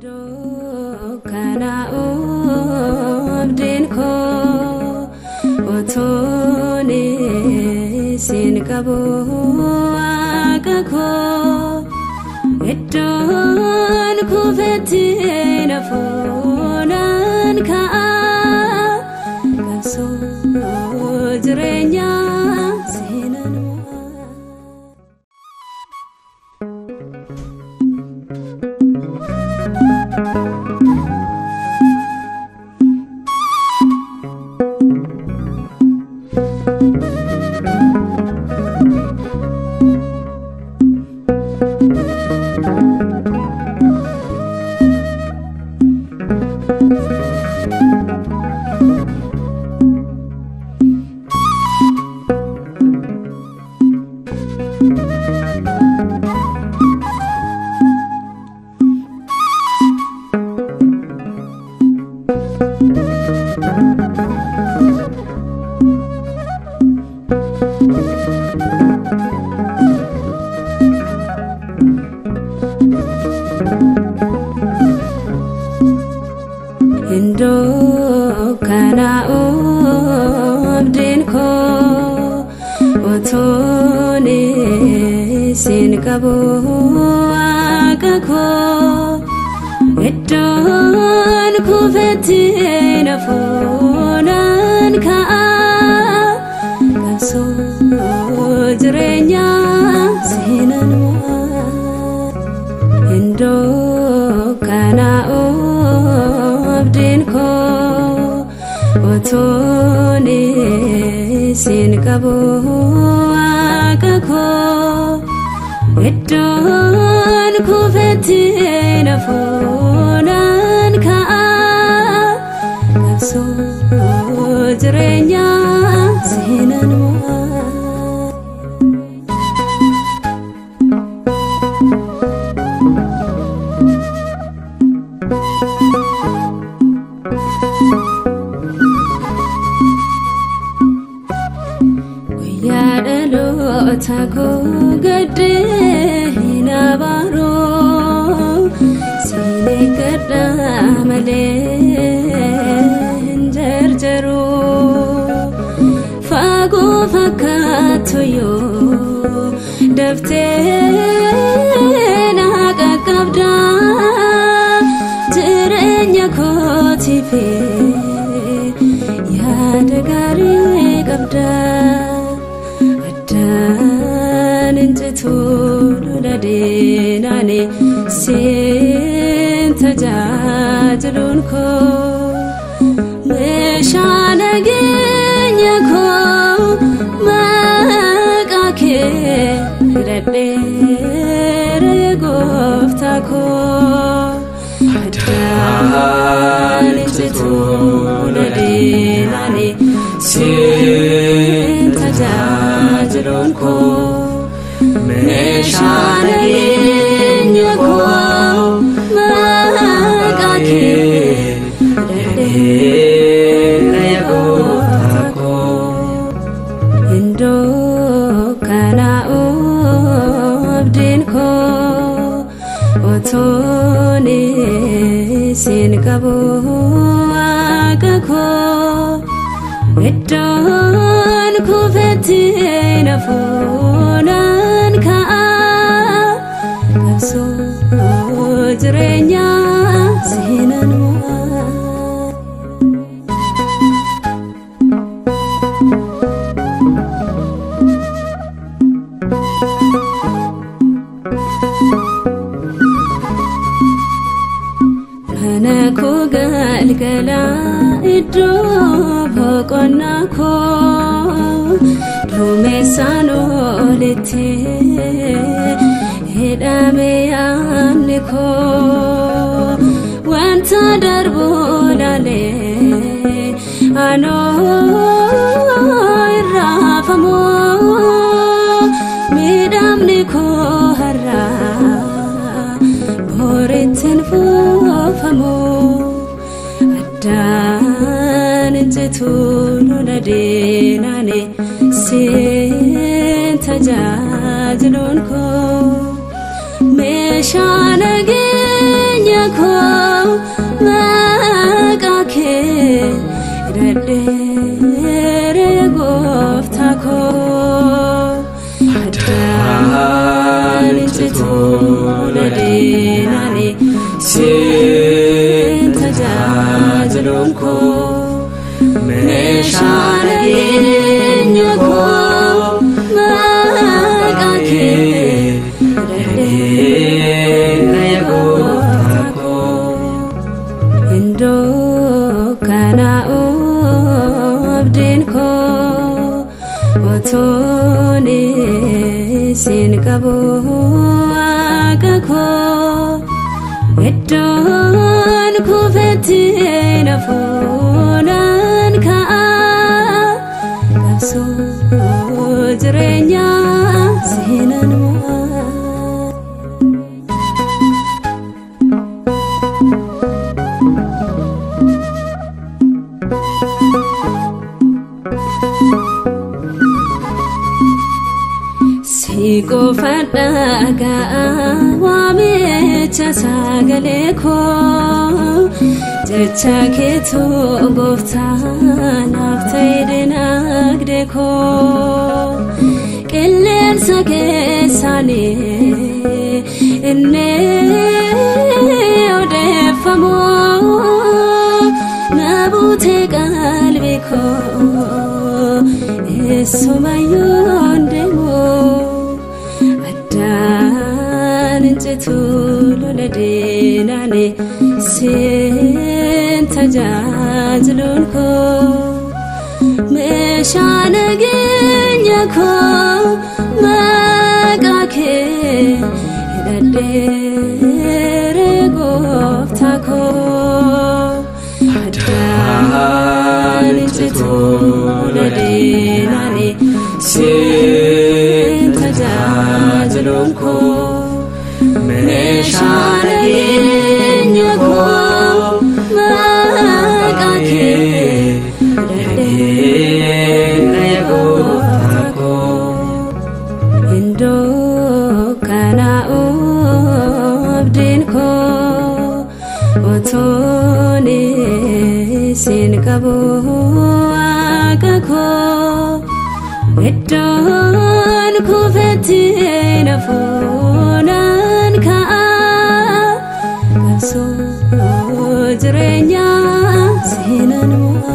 Kana koo utuun siin qabu waaqa koo iddoon kufetti na fuunaan ka'a qabsoo jireenyaa seenaan mo'a. Iddoo kana oobdiin koo utuun siin qabu waaqa koo iddoon kufetti na fuunaan ka'a qabsoo jireenyaa seenaan mo'a. Iddoo kana oobdiin koo utuun siin qabu waaqa koo iddoon kufetti na fuunaan ka'a qabsoo jireenyaa seenaan mo'a. Guyyaa dhaloota koo gaddee hin abaaroo siin eeggadha malee hin jarjaroo fagoo fakkaatu yoo daftee na qaqqabda jireenya kootiif yaada gaarii qabda. Addaan injitu lola deenaani siin tajaajiluun koo meeshaa nageenya koo maqaa kee hidhadheera gooftaa koo. Addaan injitu lola deenaani siin tajaajiluun koo meeshaa nageenya koo maqaa kee hidhadheera gooftaa koo. Iddoo kana oobdiin koo utuun siin qabu waaqa koo iddoon kufetti na fuunaan ka'a qabsoo jireenyaa seenaan mo'a. Mana koo galgala iddoo boqonnaa koo duumessaan olitti hidhame yaadni koo wanta darbu laalee anoo irraafamu miidhamni koo har'aa borittiin fuufamu. Addaan injitu lola deenaani siin tajaajiluun koo meeshaa nageenya. nageenya koo maqaa kee hidhadheera gooftaa koo. Addaan hin citu lola diinani siin tajaajiluun koo meeshaa nageenya koo maqaa kee hidhadheera gooftaa koo. Iddoo kana abdiin koo otoon isin qabu waaqa koo iddoon kufetti na fuunaan ka'a qabsoo jireenyaa seenan mo'a. Si qofa dhagaa waamicha sagalee koo jecha keetu gooftaa naaf ta'e dinagdee koo qilleensa keessanii inni odeeffamu na buutee qalbii koo eessumayyuu hin deemu. Addaan hin citu lola diinani siin tajaajiluun koo meeshaa nageenya koo maqaa kee hidhadheera gooftaa koo. Addaan hin citu lola diinani siin tajaajiluun koo meeshaa nageenya koo maqaa kee hidhadheera gooftaa koo. Iddoo kana abdiin koo otoon isin qabu waaqa koo iddoon kufetti na fuunaan ka'a qabsoo jireenyaa seenan mo'a.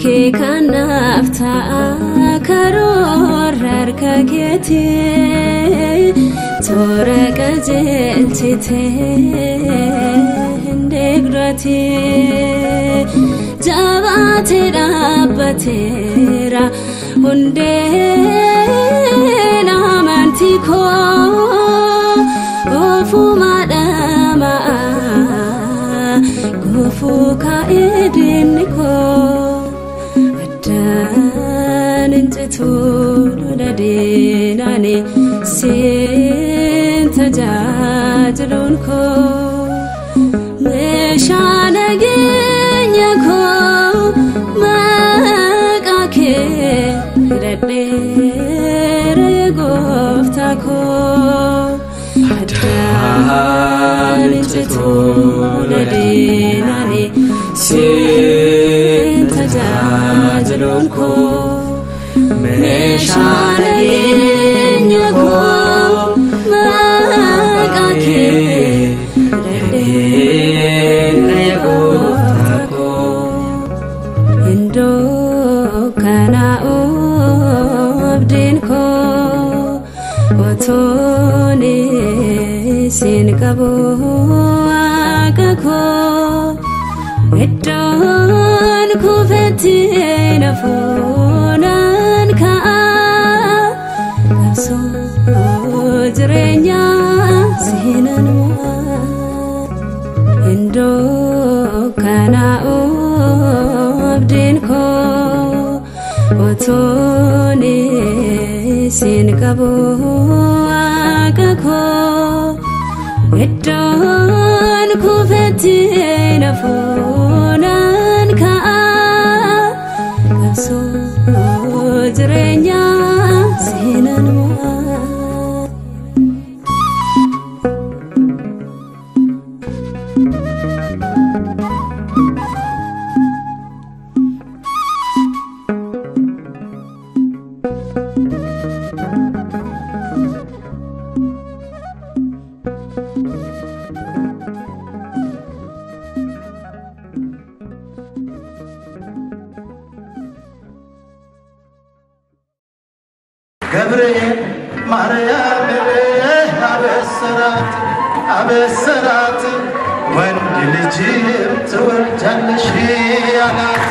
Akeekanaaf ta'a karoora harka keetii toora qajeelchitee hin deeggarate jabaatee dhaabbateera hundeen amantii koo ofuma dhama'a gufuu kaa'ee diinni koo. Addaan hin citu lola diinani siin tajaajiluun koo meeshaa nageenya koo maqaa kee hidhadheera gooftaa koo. Addaan hin citu lola diinani siin tajaajiluun koo meeshaa nageenya koo maqaa kee hidhadheera gooftaa koo. Iddoo kana abdiin koo otoon isin qabu waaqa koo iddoon kufetti na fuunaan ka'a qabsoo jireenyaa seenan mo'a. Iddoo kana abdiin koo otoon isin qabu waaqa koo. Iddoon kufetti nafuunaan ka'a qabsoo jireenyaa seenaan mo'a. ገብርኤል ማርያምን አበሰራት አበሰራት ወንድ ልጅም ትወልጃለሽ አላት።